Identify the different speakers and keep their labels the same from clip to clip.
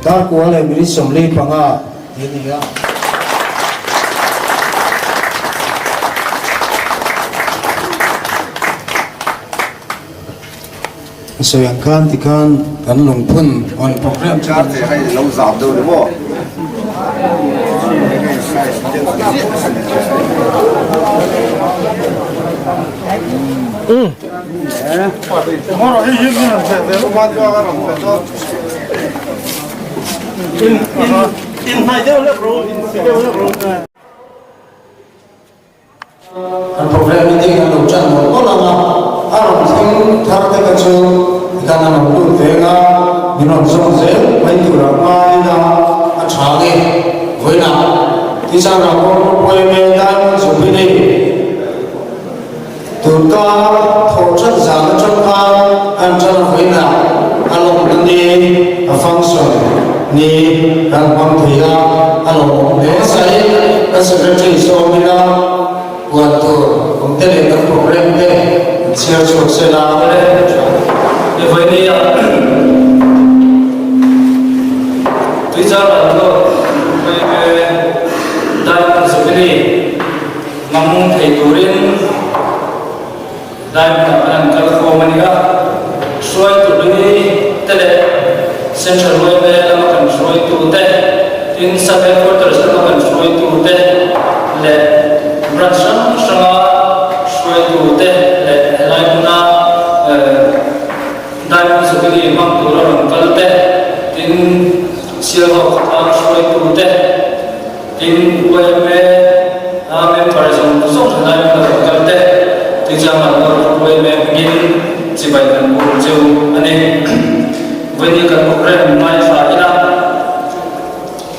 Speaker 1: Dar kua leh minute 45 tih a ni a. A sawi ang khan tikhan kan lungphun on program chu kan Kan program meeting an lo tan mawlh mawlh ang a, a rawn thleng thar te kha chu tikhan an rawn lut ve ang a, min rawn zawng zel mai tur ah hmain a a tha nge vawiinah Tichana pawh Pawime Diamond Jubilee Tun kar thawh that zan atang khan an tan vawiinah a lawmna ni a function ni kan hmang thei a, a lawmawm hle sai. Kan secretary zawm ila puan tur awm te leh kan program te an chhiar chhuak se la.
Speaker 2: Ni vawinia Tuichar an dawt Diamond Jubilee Hmang thei turin Diamond ah an kal khawm a ni a, hruaitu hlui te leh Central yma lama kan hruaitu te, tin Sub Headquarters lama kan hruaitu te leh Branch hrang hranga hruaitu te leh helai hmuna Diamond Jubilee hmang tura rawn kal te, tin Sialhawk khawtlang hruaitu te, Tin, yma a member zawng zawng tha lai hmun a rawn kal te, Tuichang ah pawh yma hmingin chibai kan bur cheu a ni. Vawiin kan program ngaithla ila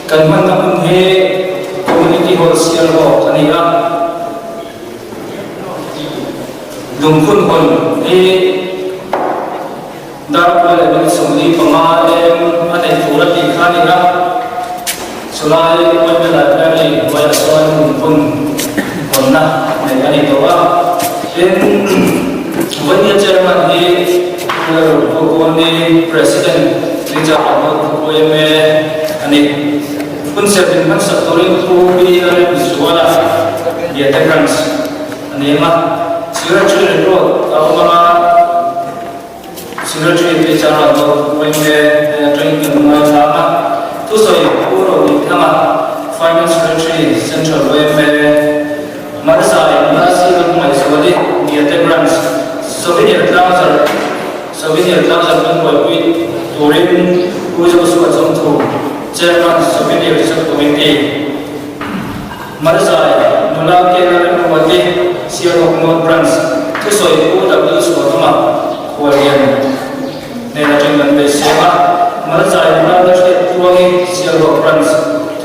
Speaker 2: kan hmanna hmun hi Community Hall Sialhawk a ni a, Lungphun Hall hi Dar kua leh minute 45 eng a neih tur a tih kha a ni a, chulai Oilme Library hnuaiah chuan lungphun hawnna neih a ni tawh a. Tin, Vawinia Chairman hi Pu Pu Kawlni, President Richard Arnold YMA a ni. Hun serh in hmansak turin Pu Pi Lalrinzuala, Biate Branch a ni ang a, Secretary Report a awm ang a. Secretary te chuan rawn dawt Wenge atangin kan ngaithla a, thusawi Pu Rohithanga, Finance Secretary, Central yma, Marzai Nula Sila Hmangaihzuali, Niate Branch, Souvenir Tlangzarh, Souvenir Tlangzarh kan buaipui turin Pu Joshua Chawngthu, Chairman, Souvenir Sub-Committee, Marzai Nula Kela Remruati, Sialhawk North Branch, thusawi Pu W Suathuma, Khuallian hnen atang kan be siam a. Marzai Nula Lalhriat Tluangi, Sialhawk Branch,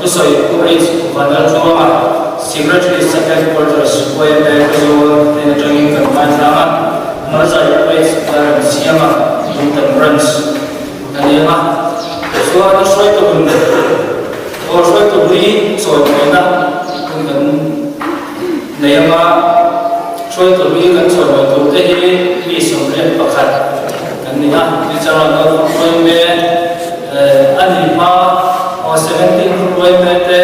Speaker 2: thusawi Pu H Vanlaltluanga, Secretary Sub Headquarters, YMA Aizawl hnen atangin kan ngaithlang a. Marzai Pu H Lalremsiama, Lungtan Branch, a ni ang a. Chuan hruaitu hun aw hruaitu hlui chawi mawina hun kan nei ang a, hruaitu hlui kan chawi mawi tur te hi mi 81 kan ni a, Richard North hruaime a ni hma aw 17 hruaime te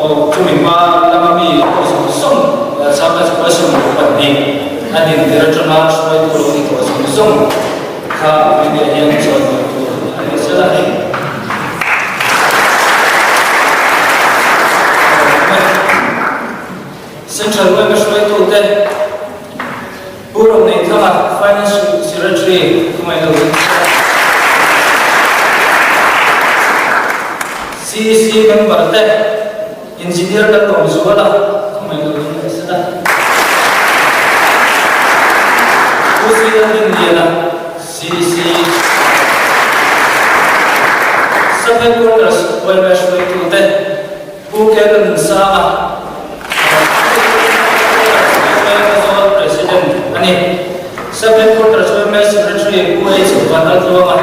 Speaker 2: aw chumi hma lama mi aw zawng zawng chhangkhat 22 a din tir atanga hruaitu lo ni tawh zawng zawng. Kha video hian chawi mawi tur a ni zel a ni. Central yma hruaitute Pu Roneithanga, Finance Secretary thuhmai lo in CEC member te Engineer kan tawm zual a, thuhmai lo in a set a. Pu Sri Lalrinliana, CEC Sub Headquarters yma hruaitute Pu Kel Nunsanga, Sub Headquarters yma Aizawl President a ni. Sub Headquarters yma Secretary Pu H Vanlaltluanga.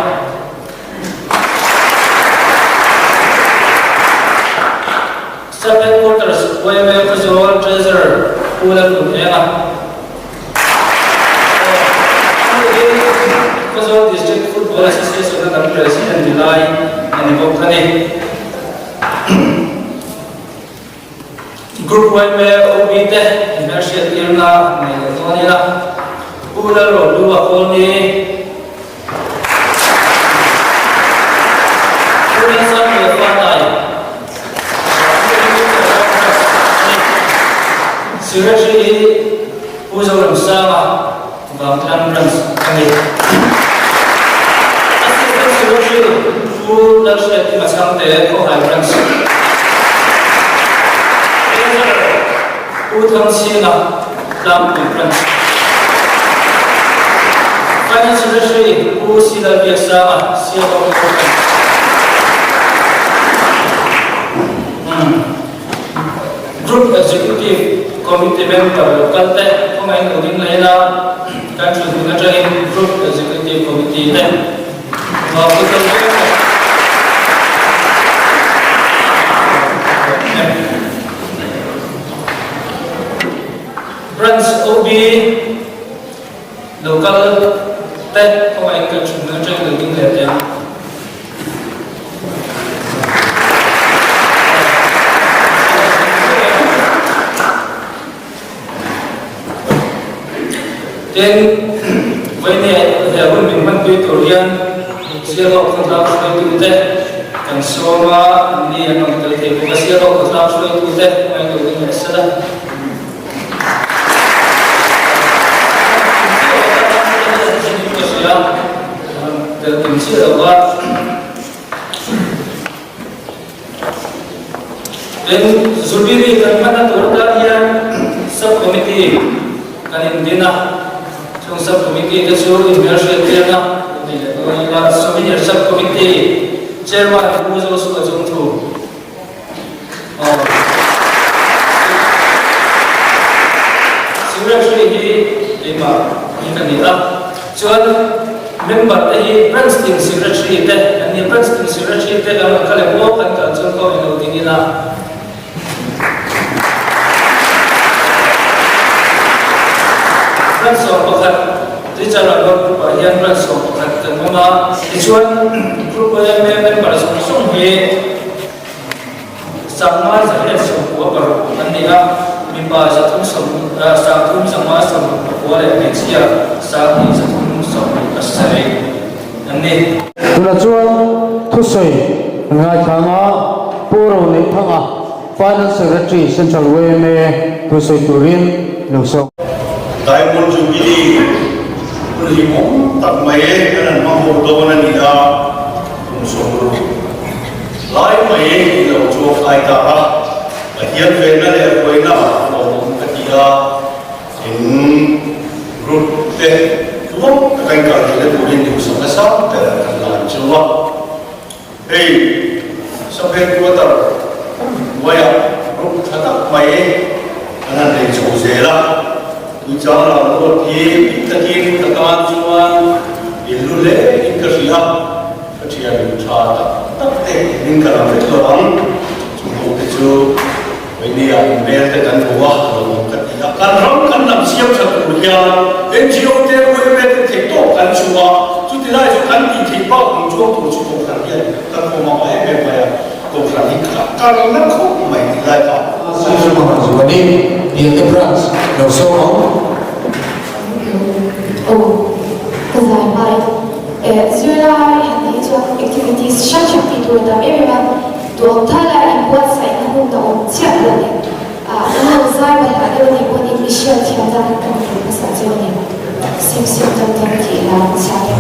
Speaker 2: Sub Headquarters yma Khawzawl Treasurer Pu Lalnunhlenga Pu hi Khawzawl District Football. Football Association-a kan President ni lai a ni bawk a ni. Group yma OB te inhmelhriat tirna nei leh dawn ila, Pu Lalrohlua Kawlni, Pu Lalsangpuia Fanai, Secretary hi Pu Zoramsanga Vangtlang Branch a ni. Assistant Secretary Pu Lalhriat Machangte Khawhai Branch. Treasurer Pu Thangchhinga Tlangpui Branch. Finance Secretary Pu Silal Biaksanga Sialhawk Branch. Group Executive Committee member lo kal te khawngaih lo ding leh ila kan thut hun atangin Group Executive Committee te vau tel vek a. Branch OB lo kal te khawngaih kan thut hun atangin lo ding leh teh ang. Tin, vawiin he hun min hmanpui tur hian Sialhawk khawtlang hruaitute kan sawm a, anni an rawn tel thei bawk a, Sialhawk khawtlang hruaitute ngaihtuah ding leh sela. Tel kim chiah lo va. Tin, Zubili kan hmanna tur atan hian Sub Committee kan indin a, chung Sub Committee te chu inhmelhriat tirna an nei leh dawn a, Souvenir Sub Committee Chairman Pu Joshua Chungthu. Secretary hi keimah hi ka ni a, chuan member te hi branch tin secretary te an ni a, branch tin secretary te kan rawn kal emaw kan kal chuan pawh ilo ding ila. Branch 11 Richard Alba group ah hian branch 11 kan awm a, tichuan group yma member zawng zawng hi Sangma 196 an ni a, mipa 335 leh hmeichhia 2377 an ni.
Speaker 1: Tunah chuan thusawi ngaithla Pu Roneihthanga, Finance Secretary, Central yma thusawi turin lo sawm.
Speaker 3: Diamond Jubilee hun hlimawm tak mai kan han hmang ho dawn a ni a, kum 60. Lai mai i lo chuang kai ta a, Pathian venna leh huaina lawmawm ka ti a, in group te tluang taka in kal theihna turin duhsak nasa ber kan la an chu a. Hei sub headquarter hnuaiah group tha tak mai an han nei chho zel a, tuichang lam road hi bik takin ka tan chuan in lu hle in ka hria. Ka thian tha tak tak te min ka lam vek lo ang, chung ho te chu Vainia in hmel te kan hmu a, lo awm ka ti a. Kan ram kan lam siam tha tur hian NGO te UMA te theih tawk kan chhuah a, chuti lai chu kan tih theih bak ang chuang tur chu Kohhran hian kan awm ang em em mai a, Kohhran hi kha kal na khawp mai tih lai kha.
Speaker 1: Saizuma Zuani, Liante Branch, lo sawm ang.
Speaker 4: Aw, ka zai hmai. Zirlai han tih hi chuan activities hrang hrang tih tur a tam em em a, duhawm thala inbuatsaihna hun a awm chiah lo a ni. An lo zai balh deuh a nih pawhin i hriat thiam dan kan hmu hmasa chiang a ni. Sim sim dam dam tih la an chhiat em.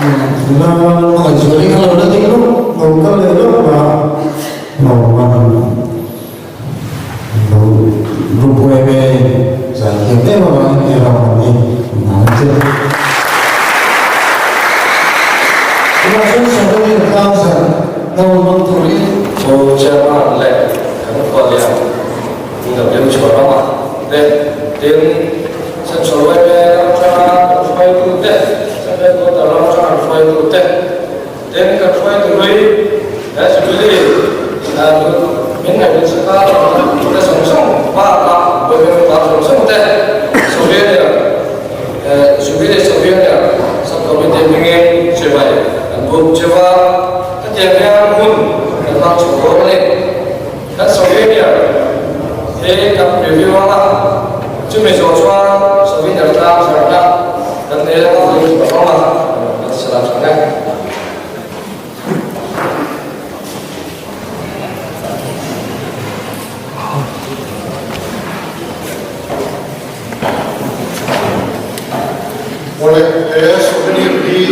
Speaker 1: Nula Hmangaihzuali kha lo la ding lawk, lo kal leh lawk a, lo man lo group yma zai thiam em avangin he ram ang hi an che. Tunah chuan Souvenir tlangzarh lo hmang turin.
Speaker 2: Pu Chairman leh kan khualian Pu W Chhuanawma te, tin Central yma ram atanga kan hruaitute, Central Headquarter ram atanga kan hruaitute, tin kan hruaitu hlui he Jubilee min ngaihtuah chhaka te zawng zawng bakah yma upa zawng zawng te Souvenir Jubilee Souvenir Sub-Committee hmingin chibai kan buk cheva hetiang hian hun kan hmang chho dawn a ni. Kan Souvenir hi kan review ang a, chumi zawh chuan Souvenir tlang zarhna kan nei ang a, vawi ka hmang a, kan salam tha nge.
Speaker 5: Awle, he souvenir hi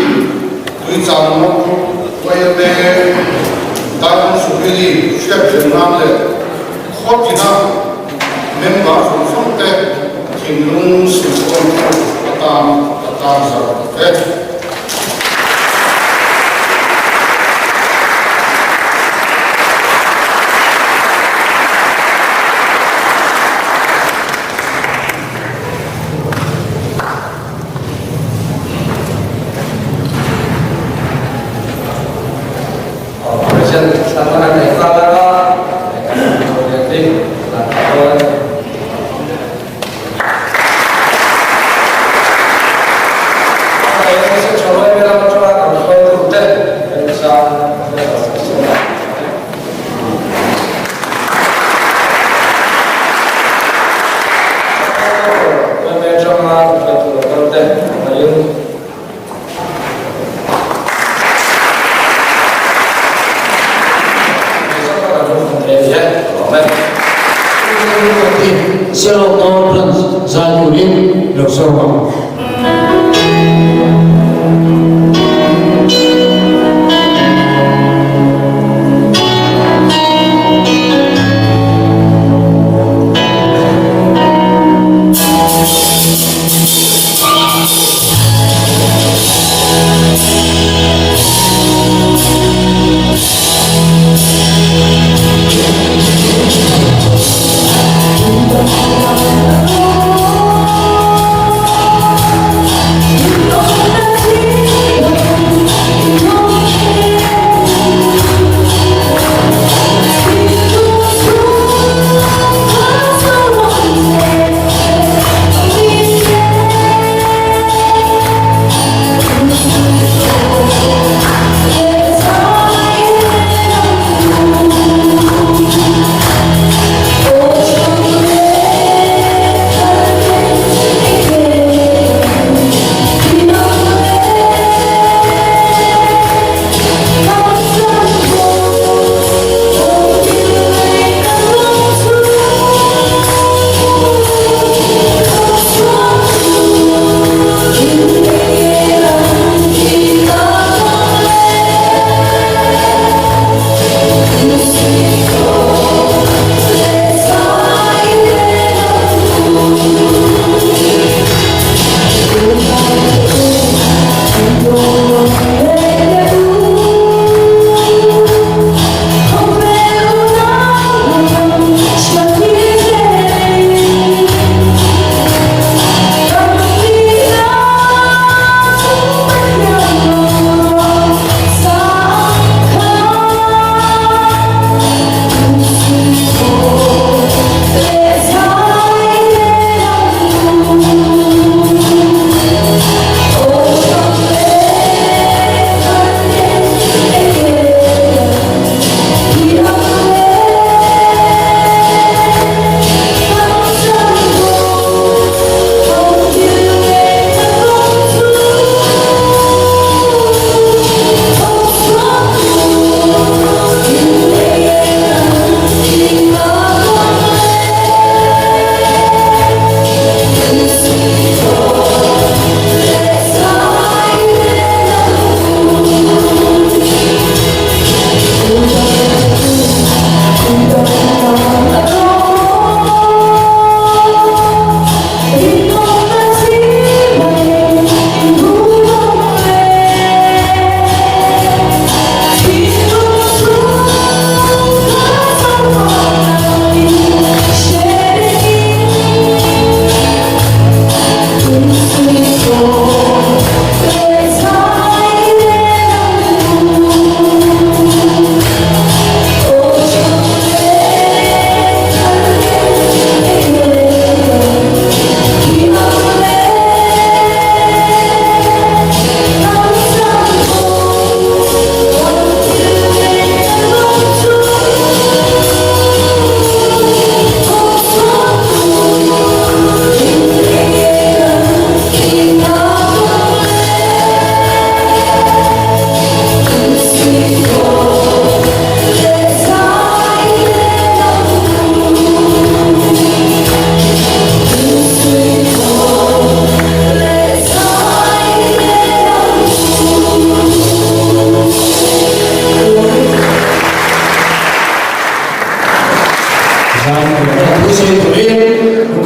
Speaker 5: Tuichang North Group yma Diamond Jubilee hriatchhen nan leh khaw tina member zawng zawng te thinlung suihkhawmtu atan ka tan zar e.
Speaker 2: President thlanna kan nei nghal ang a, kan lian hi an tha dawn a ni.
Speaker 1: Sialawk North Branch zai turin lo sawm ang.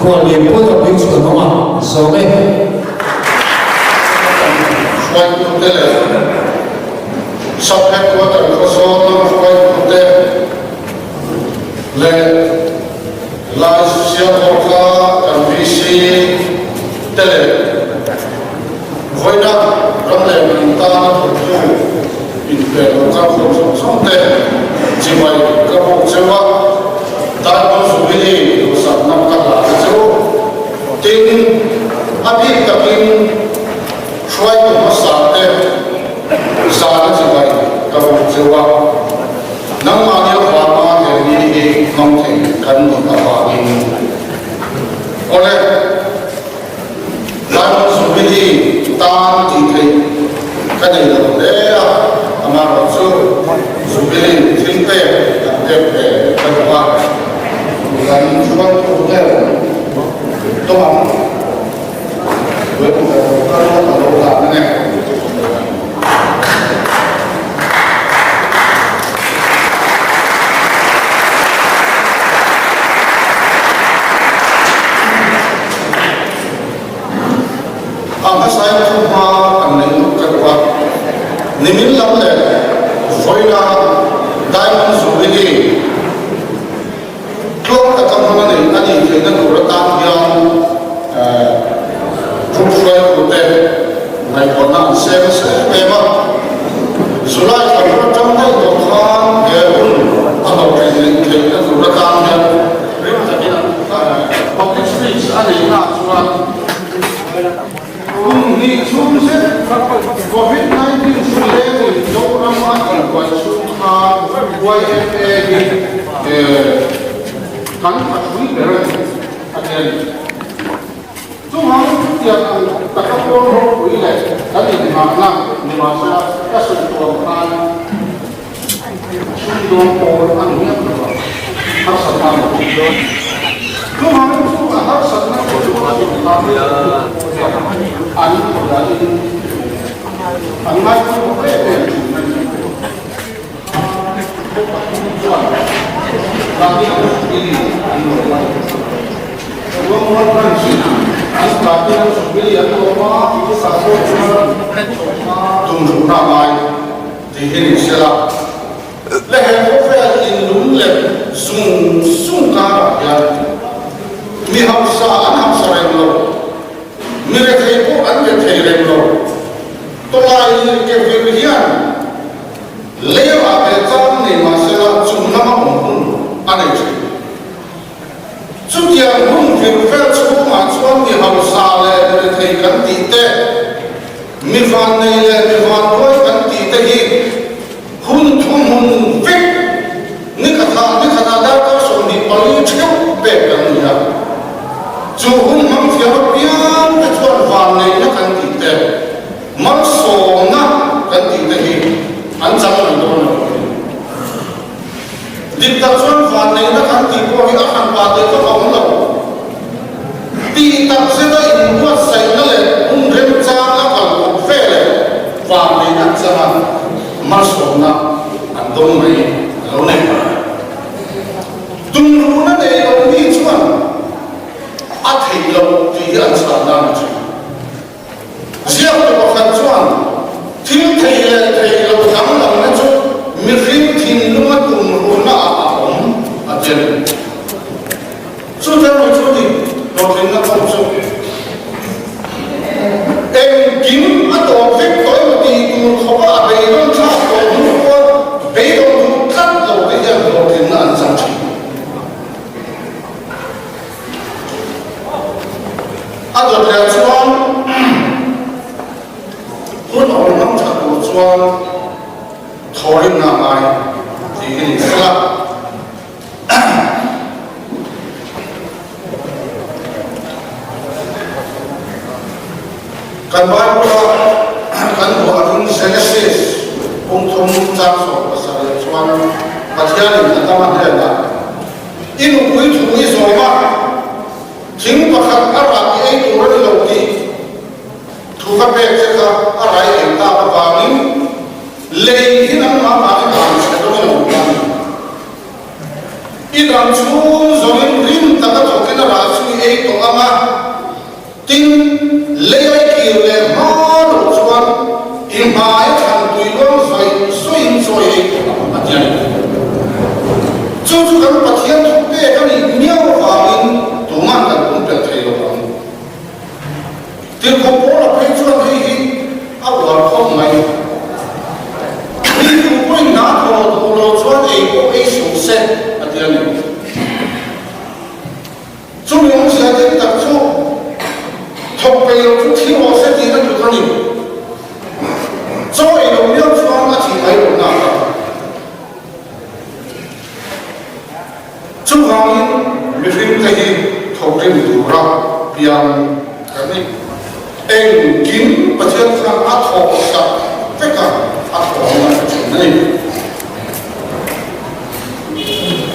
Speaker 1: Khuallian Pu W Chhuanawma zawm e.
Speaker 5: Hruaitute leh Sub-Headquarter Khawzawl lam hruaitute leh Lai Sialhawka kan VC te leh vawiina ram leh hnam tana thawktu inpek lo kal khawm zawng zawng te chibai ka bawk cheu a, Diamond Jubilee duhsakna ka hlah te chu tin a bik takin hruaitu hmasa te zana chibai ka bawk cheu a, nangmahni avanga he ni hi hmang thei kan nih avangin. Awle. Diamond Jubilee tan tih theih ka nei lo hle a, amaherawh chu Jubilee thil pek kan pek ve ka duh a, kan hruaitu ber tawng ang tuemaw ka ruat a lo dan a ni. A hmasain thu hma kan neih lut ka duh a, nimin lam leh vawiina Diamond Jubilee tluang taka hman a neih a nih theihna tur atan hian group hruaitute ngaihtuahna an sem nasa em em a. July thla ber atang daih tawh khan he hun a hlawhtlin theihna tur atan hian Rim takin an Public speech a neihna chuan kum hnih chhung zet Covid 19 hri lengin Zoram a inbuai chhung khan YMA hi kan thahrui ber a ni a ti a ni. Chuvang chutiang ang taka pawn ropui leh kan inngahna nimahsela ka sawi tur ang khan Sumdawng pawl a ni miah lo a, harsatna a ni lo. Chuvang chu a harsatna chu chu a inngah an dahin an ngaipawimawh em em thin a ni. Chuan Platinum Jubilee an lawm a ni. Ruangmual Branch in an Platinum Jubilee an lawm a, chutah pawh chuan tumruhna a ngai tih hi ni se la. Le he khawvel inlum leh zung zung karah hian mi hausa an hausa reng lo, mi rethei pawh an rethei reng lo. Tawlai ke vir hian Leirah leh chang nei mah sela chung lama awm hun a nei thin. Chutiang hun vir vel chhungah chuan mi hausa leh mi rethei kan tih te, mi vannei leh mi vanduai kan tih te hi hun thuhmun vek ni khatah ni khatah darkar 24 theuh pek kan ni a. Chu hun hmang thiam apiang te chuan vanneihna kan tih te, Malsawmna kan tih te hi an chang mai dawn lo a ni. Dik tak chuan vanneihna kan tih pawh hi a hran pah teh vak a awm lo. Tih tak zeta inbuatsaihna leh hun remchang a kal kawp ve leh vanneihna an chang a, malsawmna an dawng mai a lo nei. Tumruhna nei lo mi chuan a theih loh tih hi an chhan dan a thin. Ziaktu pakhat chuan, Thil thei leh thei lo danglamna chu mihring thinlunga tumruhna ah a awm, a ti a ni. Chu thil chu dik hlawhtlinna kawng chu engkim a tawp vek tawh emaw tih tur khawpa a beidawn thlak tawh hnu pawn beidawn duh tlat lo te hian hlawhtlinna an chang thin. A dawt leh chuan hun awm hmang tha tur chuan thawhrimna a ngai tih hi ni sela. Kan Bible-a kan buarin Genesis pumthum chang 17 chuan Pathianin Adama hnenah I nupui thu i zawm a, thing pakhat a rah i ei tur a ni lo tih thu ka pek che kha a rai ei tak avangin lei hi nangmah vangin a ang chhe dawn lo a ni. I dam chhung zawngin rim taka thawkin a rah chu i ei tawh ang a, tin, lei a i kir leh hma loh chuan i hmai a thlan tui luang zawih zawihin chaw i ei tawh ang, a ti a ni. Chu chu kan Pathian thu pek a nih miau avangin tuman kan pumpelh thei lo ang. Tirhkoh Paula phei chuan hei hi a uar khawp mai. Mi tu pawhin hna thawh duh lo chuan ei pawh ei suh se, a ti a ni. Chumi awmzia dik tak chu thawk peih lo chu thi rawh se tih a tluk a ni. Chaw ei lo miau chuan a thih mai loh nak a. Chuvangin mihringte hi thawkrim tura piang kan ni. Engkim Pathian khan a thawk sak vek a, a thawhna a thin a ni.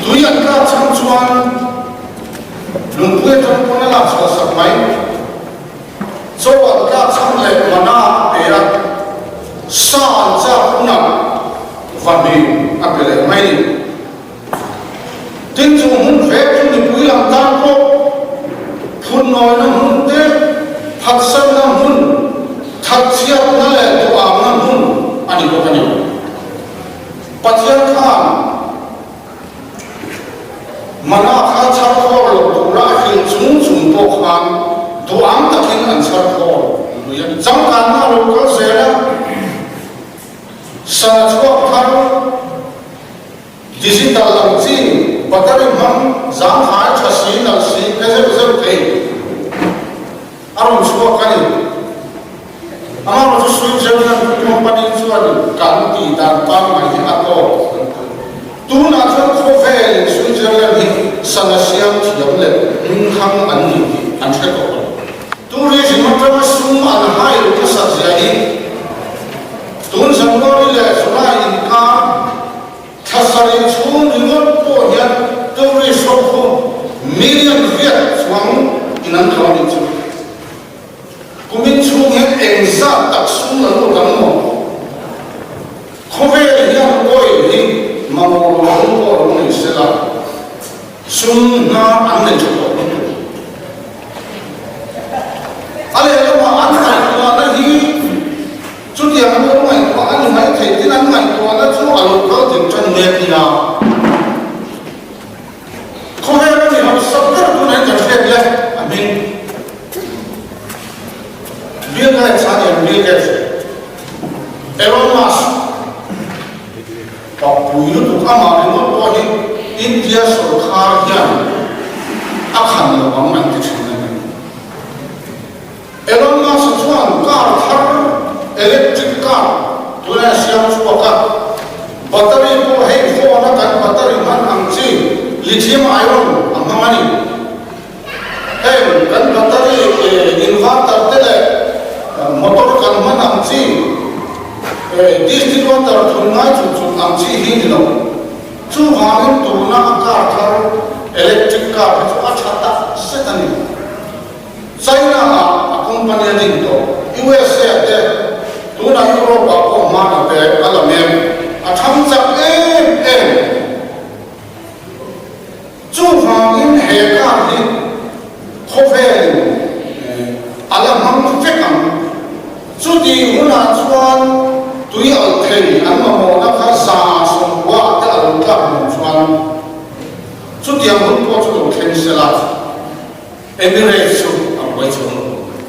Speaker 5: Tui an tlak chhan chuan lungpui atang pawn a lak chhuah sak mai. Chaw an tlak chhan leh mana a pe a, sa an chak hunah vahni a pe leh mai ni. Tin, chu hmun vek chu mipui lam tan pawh phunnawina hmun te, phatsanna hmun, thatchhiatna leh duhâmna hmun a ni bawk a ni. Pathian khan mana kha chhar khawr lo tura a hrilh chung chung pawh khan duhâm takin an chhar khawr lui a ni. Changkanna a lo kal zel a, sana chhuak thar, Digital ang chi battery hmang zangkhai tha si nalh si phe zeuh zeuh thei a rawn chhuak a ni. Amaherawhchu Switzerland company chuan kan tih dan pangngai hi a tawk an ti. Tunah chuan khawvelin Switzerland hi sana siam thiam leh hmingthang an ni tih an hre tawh lo. Tourism atanga sum an hai nasat zia hi Tun January leh July inkar thla sarih chhung ringawt pawh hian tourist ho khu million riat chuang in an thaw a nih chu. Kumin chhung hian engzat tak sum la lut ang maw? Khawvel hian oil hi mamawh lo rawng pawh lo nei sela sum hnar an nei tha tawh lutuk. A lehlamah an ngaihtuahna hi Chutiang an lo ngaihtuah a ni mai thei tin an ngaihtuahna chu a lo kal dik tan mek nia. Khawvel a ni hausa ber tunah hian kan hriat le a hming. Bill Gates a ni ang Bill Gates. Elon Musk Papui lutuk amah ringawt pawh hi India sawrkhar hian a khan lo ang an ti thin a ni. Elon Musk chuan car thar, electric car, tunah a siam chhuak a, battery pawh hei phone a kan battery hman ang chi lithium ion a hmang a ni. Heng kan battery inverter te leh motor kan hman ang chi distilled water thun ngai chut chut ang chi hi ni lo. Chuvangin tuna a car thar, electric car hi chu a tha tak zet a ni. China ah a company a ding tawh, USA te tunah Europe ah pawh hman a pe a la mek, a thang chak em em. Chuvangin he car hi khawvelin a la hmang vek ang. Chuti hunah chuan tui alh thei an mamawhna kha 190 ah te a lo tlak hmuh chuan chutiang hun pawh chu lo thleng sela. Emirates chu a buai chuang lo mai.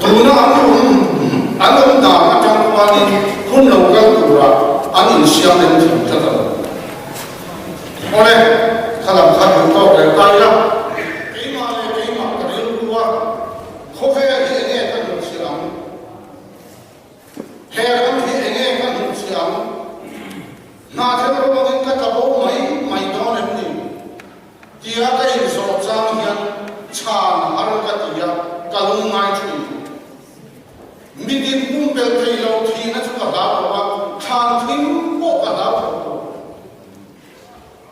Speaker 5: Tuna an awm an awm dan atang khuanin hun lo kal tura an insiam rem thiam tlat a lo. Awle, kha lam kha duh tawk leh ta ila, keimah leh keimah ka rilru a, khawvel hi enge ka hnutchhiah ang? He ram hi enge ka hnutchhiah ang? Hna thel ruangin ka tla bo mai mai dawn em ni? Tia ka inzawh chang hian chhan har ka ti a, ka lung ngai thin. Mitin pumpelh thei lo thihna chu ka hlau lo a, thlan thim pawh ka hlau tho lo.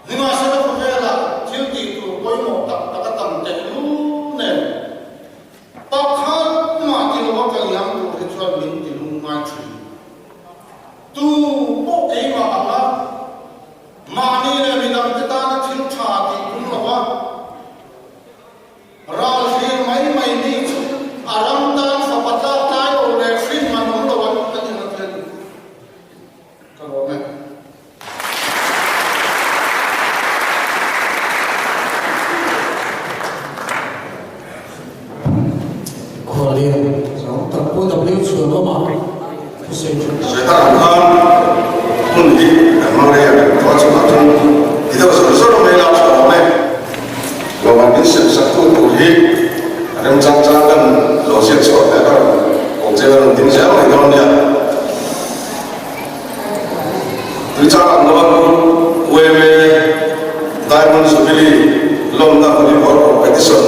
Speaker 5: Nimahsela khawvelah thil tih tur pawimawh tak tak a tam tehlul nen, pakhat mah ti loa ka liam tur hi chuan min ti lung ngai thin. Tu pawh keimah anga mahni leh midangte tana thil tha tih tum lova.
Speaker 6: Sawi tak ang khan hun hi kan hmang rei a, kan tuar chungah chuan ti deuh zawr zawr mai la tha awm e. Lawmman min sem sak tu tur hi a remchang chang kan lo ziak chhuak leh ka rawn awm che ka rawn ding zel mai dawn nia. Tuichang ang dawn UMA Diamond Jubilee lawmna volleyball competition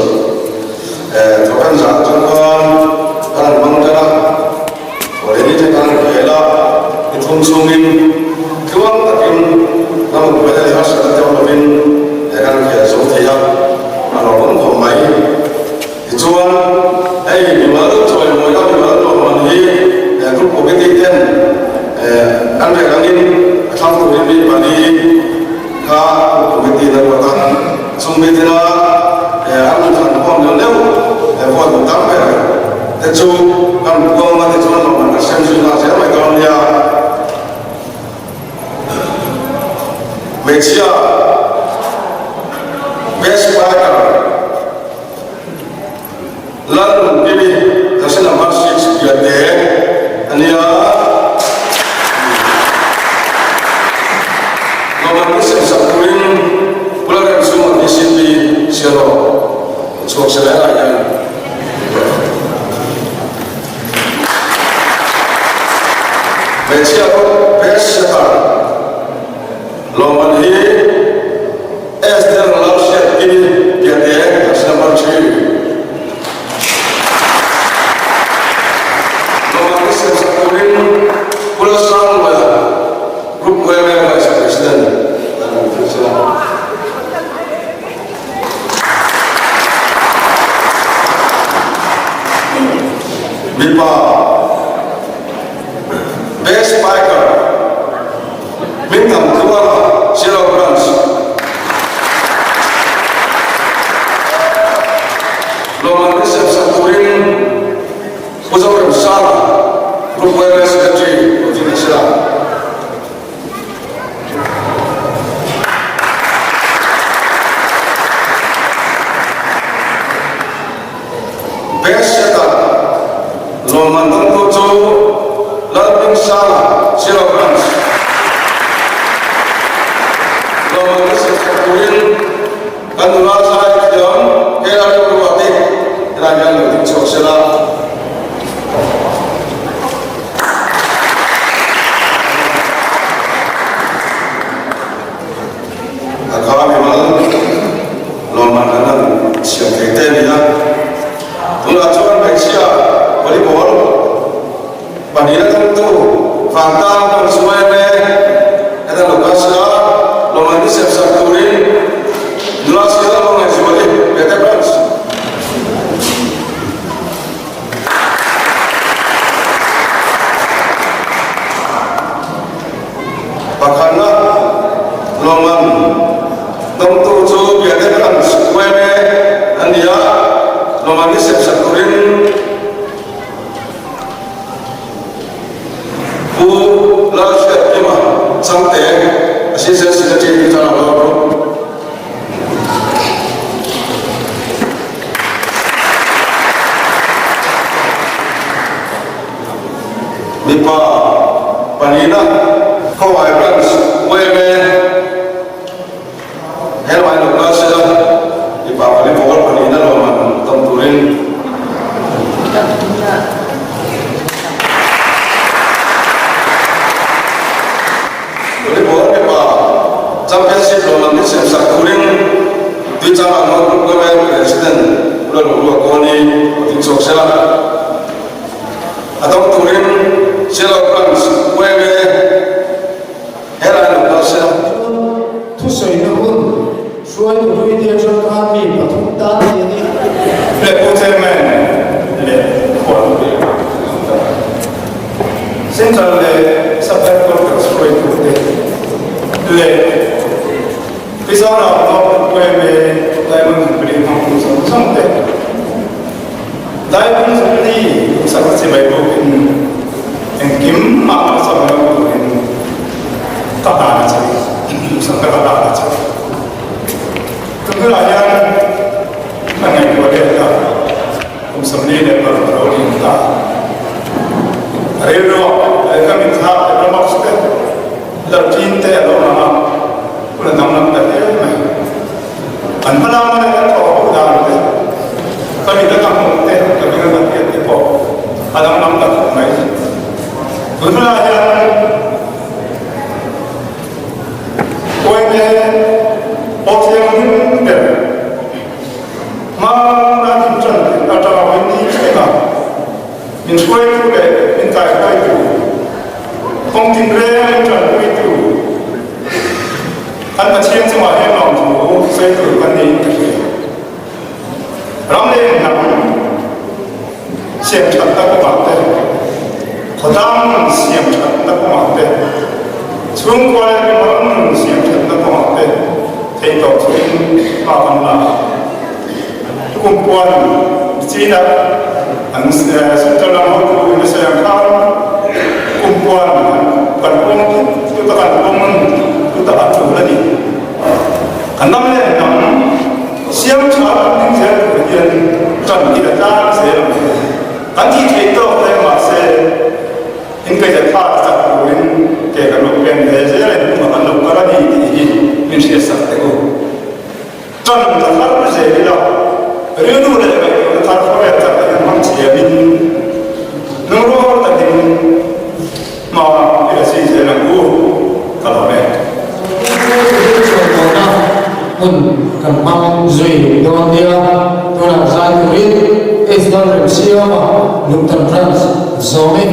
Speaker 6: thawkan zah chuan khan kan han hmang tan a, Awleni te kan khel a, ni thum chungin tluang takin ram buaina leh harsatna te awm lovin kan khel zo thei a, a lawmawm khawp mai. Tichuan, hei mimal chawimawina mimal lawmman hi group committee ten an rel angin a thlang turin mi pali kha group committee in a ruat a, chung mitina an inthlan khawm neuh neuh vote duh tam ber te chu kan puang a, tichuan lawmman kan sem zui nghal zel mai dawn nia. Hmeichhia best fighter. Lalnunpimi jersey number 6 piante a nia. Lawmman sem sak turin Pularam chhunga VCP Sialawk chhuak se lai lai hian Hmeichhia pawh best setter Lawmman hi Esther Lalhriatpini Piante jersey number 3. Lawmman hi sem sak turin Pu Lalsangluaia Group YMA Vice President an rawn thil sela. Mipa Best Biker Hmingthang Tluanga Zero Branch Lawmman hi sem sak turin Pu Zoremsanga Group YMA Secretary lo ding a si la. Best Setter lawmman dawngtu chu Lalhmingsanga Zero Branch lawmman hi siamsak turin kan nula zai thiam KR Ruati helai hian lo ding chhuak sela. A kha mimal lawmman an han siam thei te a ni a, tunah chuan hmeichhia volleyball pahnihna thawktu vantlang kan suai mek heta lo kal sila lawmman hi siam sak turin nula sial a ngaihzual i Bete Branch. Pakhatna lawmman dawngtu chu Biate Branch yma an ni a, lawmman hi sem sak turin Pu Lalhriatkima Changte, Assistant Secretary Tuichangah Law Group. Mipa pahnihna Khawai Branch yma helmai lo kal sela mipa volleyball pahnihna lawmman dawng turin Volleyball mipa championship lawmman hi sem sak turin Tuichangah North Group Government President Pu Lalruah Kawni a ding chhuak sela. A dawng turin Sialawk Branch yma helai lo kal sela.
Speaker 1: Thusawina hun hruaitu hlui te atang khan mi pathum tan ti a ni.
Speaker 7: Leh Pu Chairman leh Khualpui Central leh Sub-Headquarters hruaitute leh Mizoram North yma Diamond Jubilee hmangtu zawng zawng te Diamond Jubilee duhsak chibai bawkin engkim mah malsawm lo turin ka hlan a che, duhsak ka hlan a che. Tunhunah hian ka ngaihtuah let a, kum 46 lo ling ta. Rilruah leh ka mi. Tun hunah hian Uaime aw thianghlim ber hmana min ṭan aṭanga vawi ni thlenga min hruaitu leh min kaihruaitu, kawng tinreng min ṭanpuitu kan Pathian chungah hian lawmthu sawi tur kan niin ka hria. Ram leh hnam siam thatna kawngah te, khawtlang siam thatna kawngah te, chhungkua leh mimal nun siam thatna kawngah te theihtawp chhuin hma kan la a. Tukum puan chinah an central lam hotu in a sawi ang khan kum puan kan pawm tuta kan pawm tuta a tul a ni. Kan ram leh hnam siam tha kan ding zel tur hian ṭan hi a tlang zel ang chu. Kan tih theih tawk hle mahse inkaihza tha chak turin ke kan lo pen ve zel a inhmungah kan lo kal a ni tih hi min hriatsak teh u. Ṭan ta thar zel ila rilru leh ngaihtuahna thar khawvel chak hian hmang thiamin lungrual takin Hma i la zui zel ang u, ka lawm e.
Speaker 1: Chhuahpawhna hmun kan hmang zui dawn nia, tunah zai turin Israel remsiama Lungtan Branch zawm e.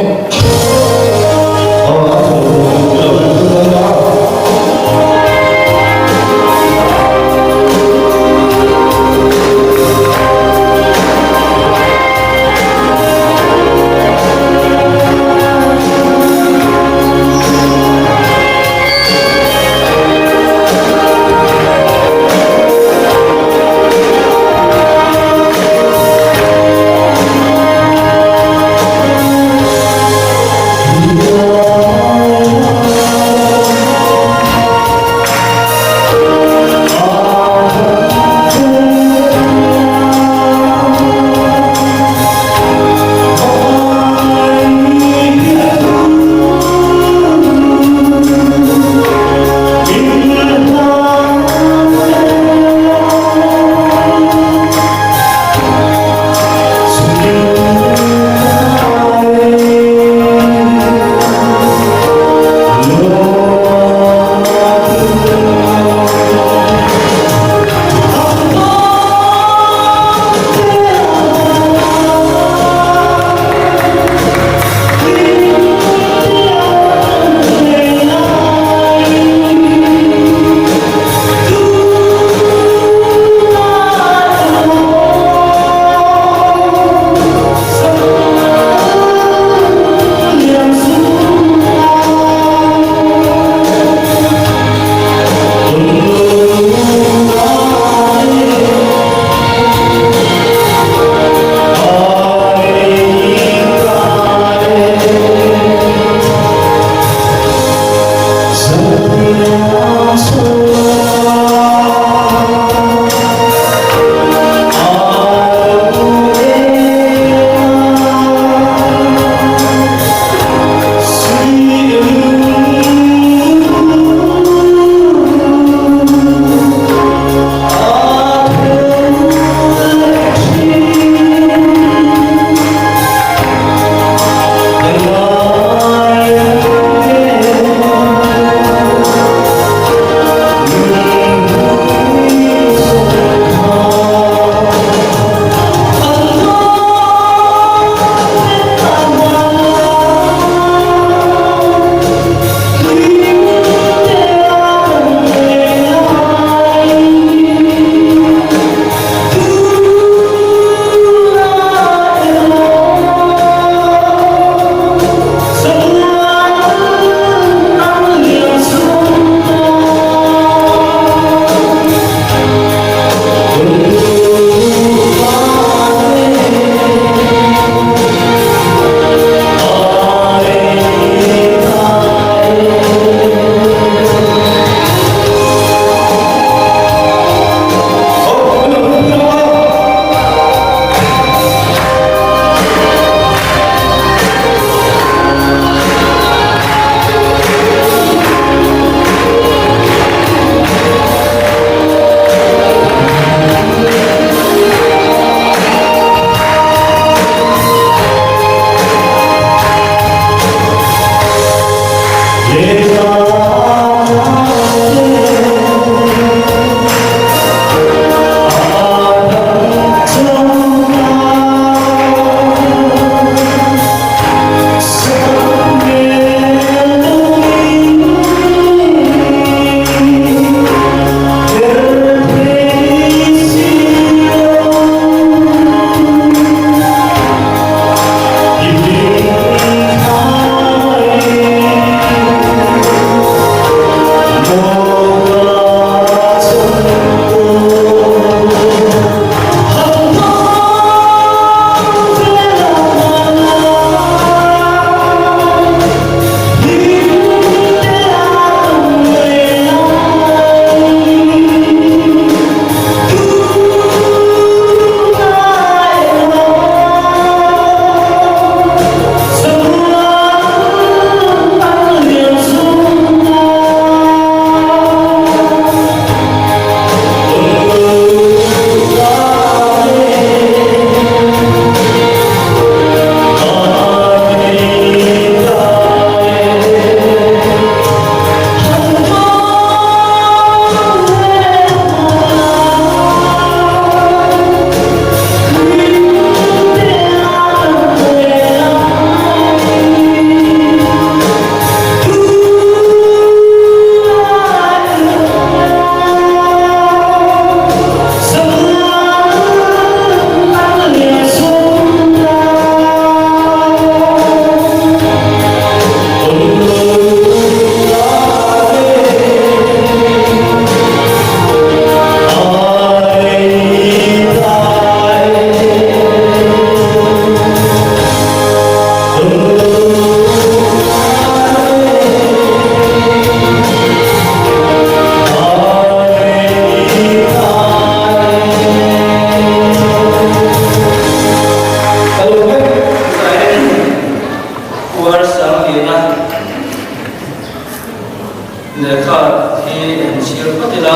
Speaker 2: Lehkha hi han chhiar phawt ila.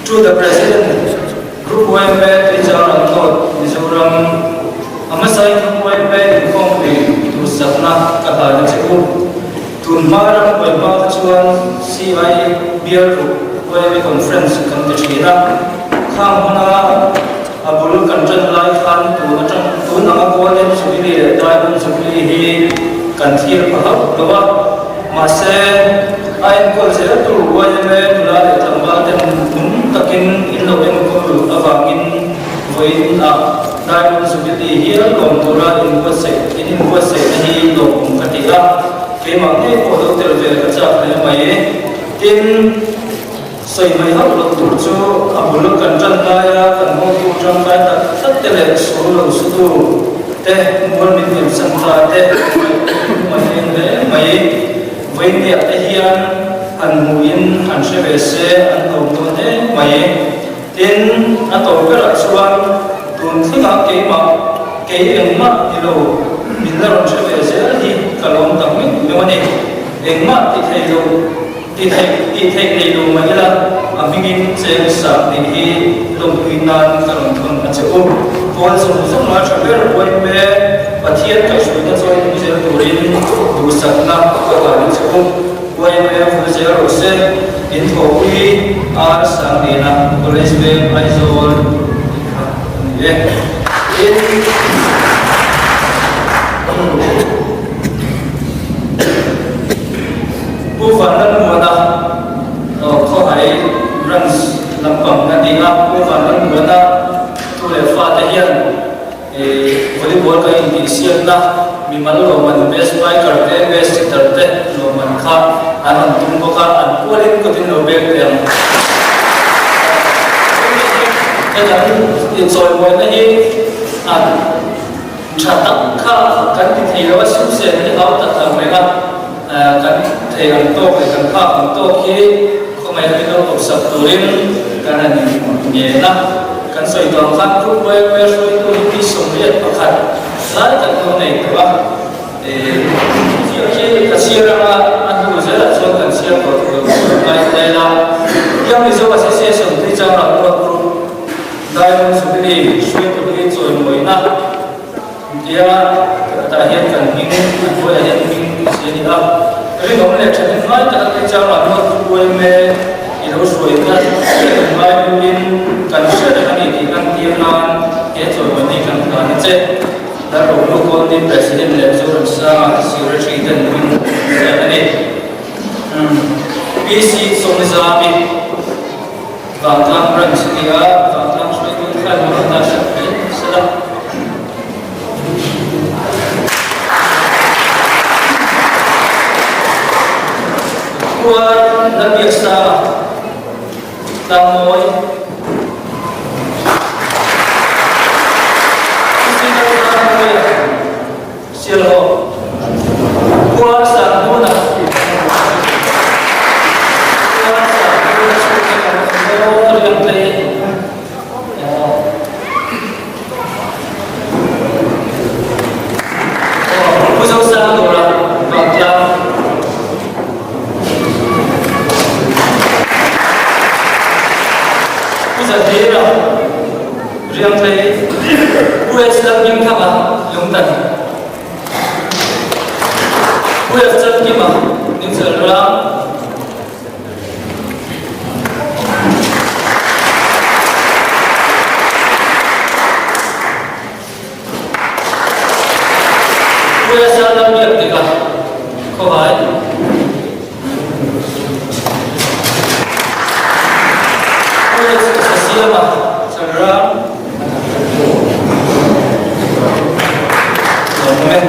Speaker 2: To the President, Group yma Tuichang North Mizoram, a hmasain Group yma inkhawmpui duhsakna ka hlan a che u. Tun hma ram buai hma kha chuan CI Bial Group yma Conference kan ti thin a. Khang hmuna a bul kan tan lai khan tun atang tun anga Golden Jubilee leh Diamond Jubilee hi kan thlir pha hauh lo a. Mahse, a enkawl zel tur yma nula leh tlangval ten nung takin in lo enkawl avangin vawiin ah Diamond Jubilee hial lawm tura inbuatsaih in inbuatsaihna hi lawmawm ka ti a, keimah ngei pawh lo tel ve ka chak hle mai. Tin, sawi mai hauh loh tur chu a bul kan tan laia kan hotu tangkai tak tak te leh sul lo sutu te mual min hnemsan ta te ngaihtuah a leng hle mai. Vawiinniah te hian han hmuhin han hre ve se an tlawm dawn hle mai. Tin, a tawp berah chuan tun thlengah keimah kei engmah ni lo min la rawn hre ve zel hi ka lawm tak meuh meuh a ni. Engmah ti thei lo. Ti theih tih theih nei lo mah ila, a hmingin cheng sak nih hi lawmpui nan ka rawn thawn a che u. Pawl zawng zawng a tha ber Uaime Pathian kaihhruaina chawi hmu zel turin duhsakna ka hlan a che u. Uaime vul zel rawh se, in thawhpui R Sangliana College Veng Aizawl tih kha a ni e. Tin. Pu Vanlalmuana Khawhai Branch lampang a ni a, Pu Vanlalmuana tu leh fate hian volleyball kan intihsiakna mimal lawmman best spiker te best sitter te lawmman kha an rawn tum bawk a, an pualin kawtin lo bek teh ang. Hei kan inchawimawina hi an Tha tak kha kan ti thei lo a, sum sen hi hau tak ang reng a, kan thei ang tawk leh kan phak ang tawk hi khawngaih min lo kawpsak turin kan han ngen a. Kan sawi tawh ang khan Group YMA hruaitu hi mi 81 lai tak lo nei tawh a, khi ka chhiar anga a hnu zelah chuan kan chhiar tawh tur lo ngai hle la. Young Mizo Association Tuichangah Ruat Group Diamond Jubilee hruaitu hi chawimawina tia tah hian kan hming a hnuaiah hian hming si a ni a. Rinawm leh thahnem ngai taka Tuichangah North yma i lo hruaina hriat ang ngai hnuin kan hre reng a ni tih kan tir nan he chawimawina hi kan hlan a che. Darrohnu Colony President leh Zoramsanga Secretary ten hming an ziak a ni. PC Sawmzami. Vantlang Branch a ni a, Vantlang hruaitu te khan hma an hriat mai sela. Khua Lalbiaksanga, Tlangmawi, Pu Sialhawk khua Sanghnuna khua Sanghnuna chhungte kan awm dawn riang hle. Pu Zosang Dawra Vantlang Pu Zathira Riangtlei US Lalhmingthanga Lungtan US Chatkima Ningchalrang US Lalbiakdika Khawhai US Thasiama Chalram Lawmawm e.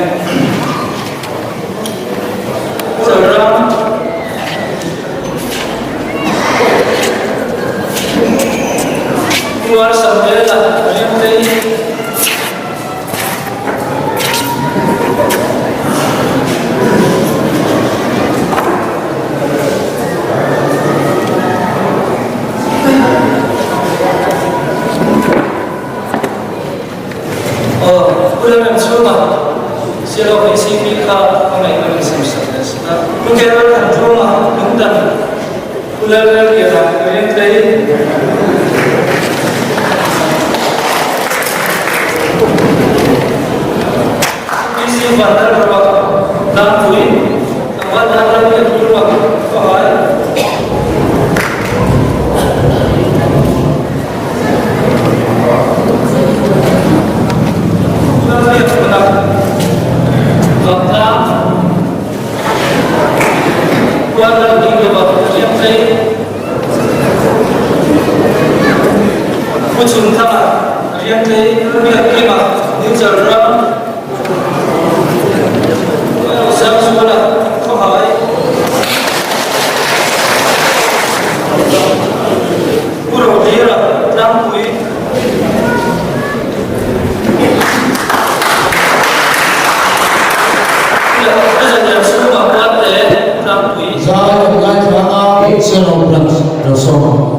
Speaker 2: Lengtlei, Pu Biakkima, New Chalram, Pu Rosangzuala, Khawhai, Pu Rohlira, Tlangpui, Pu Zalianchhunga, Puante, Tlangpui.
Speaker 1: Zai kan ngaithla a, Sialhawk Branch Rosawm.